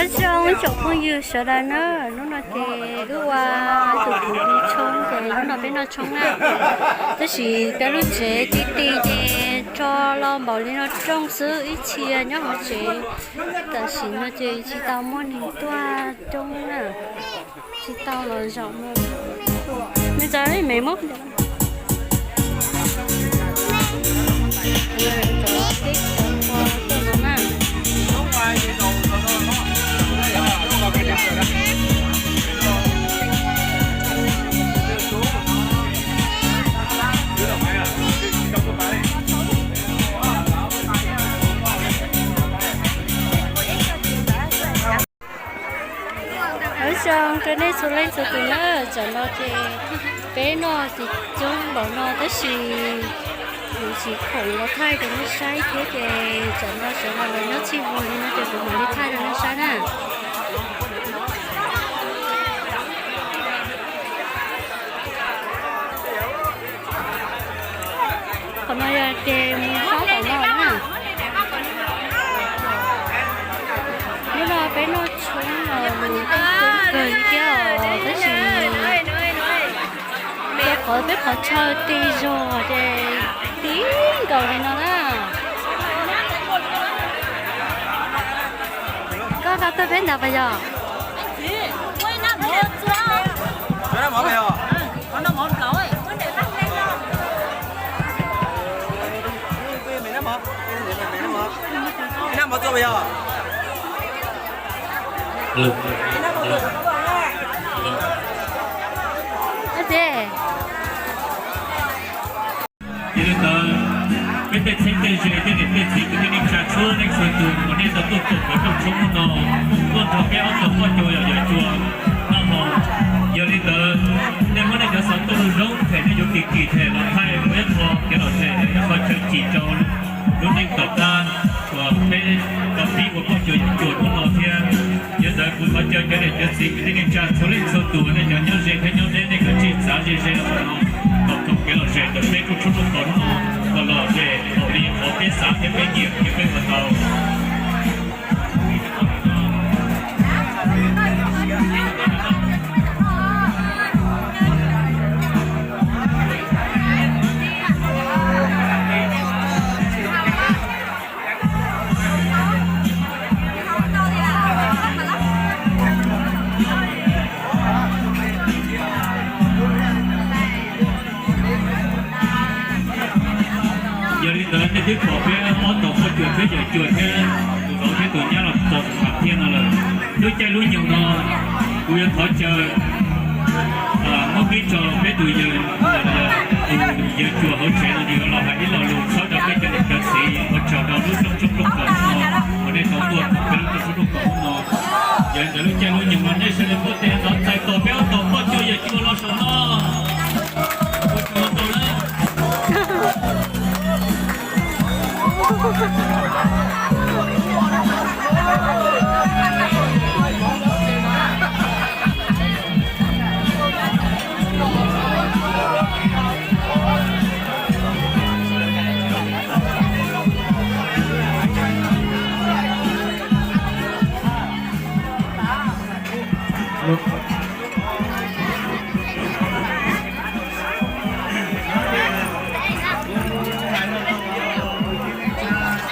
Zoo tsoom phooj ywg sawv daws na, hnub no ces wb ua tus kuv tshoob ces hnub no peb noj tshoob na. Tab sis peb lub tsev ti ti ces tso los npaum li no rooj xwb, ib txhia nyob hauv tsev. Tam sim no ces tsis tau muaj neeg tuaj coob na, tsis tau los zaum. Me ntxhais me muab Nyob zoo rau nej txhua leej txhua tus na, tam no ces peb noj ces coob npaum no tab sis kuv tsis khoom los thaij rau nej saib thiab ces tam no sawv daws los nyob txhij vog li no ces kuv mam li thaij rau nej saib na. Qhov no yog ces mus sab tom no na. Hnub no peb noj tshoob los mus coob kawg li thiab os, tab sis rau qhov peb qhov chaw ti zog ces ti nkaus li no na. Koj tau tuaj peb ntawd pas yog? Yog li ntawd, peb tej txheeb tej ze, tej niam tej txiv kwv tij neej tsa txhua leej txhua tus uas nej tau tuaj koom peb rooj tshoob hnub no, tuaj nrog peb ob tog poj cua yom, yog cua noj haus. Yog li ntawd, nej muab nej cov xov tooj zoo them nej yuav kim kim them los thaij ua ib qho kev lom zem, ib qho chaw cim rau lub neej tom qab uas peb tau pib ua poj cua yom cua hnub no thiab. Yog li ntawd kuv thov caw cov niam cov txiv kwv tij neej tsa txhua leej txhua tus, nej cov nyob ze thiab nyob deb, nej kav tsij txav ze ze los no, kom koom kev lom zem ntawm peb rooj tshoob rooj kos hnub no kom lom zem npaum li qhov peb xav thiab peb nyiam thiab peb ua tau. Yog li ntawd nej twb pom peb ob tog poj cua thiab yawm cua thiab tus vauv thiab tus nyab los txog xam thiaj no lawm. Lub caij lub nyoog no kuv yuav thov caw muab pib tso peb tus yawg, tus yawg cua hauv tsev no nws yuav los hais ib lo lus txhawb rau peb cov niam cov txiv, ua tsaug rau lub rooj tshoob rooj kos hnub no uas nej tau tuaj koom peb lub rooj tshoob rooj kos hnub no. Yog li ntawd lub caij lub nyoog no nej sawv daws npuaj tes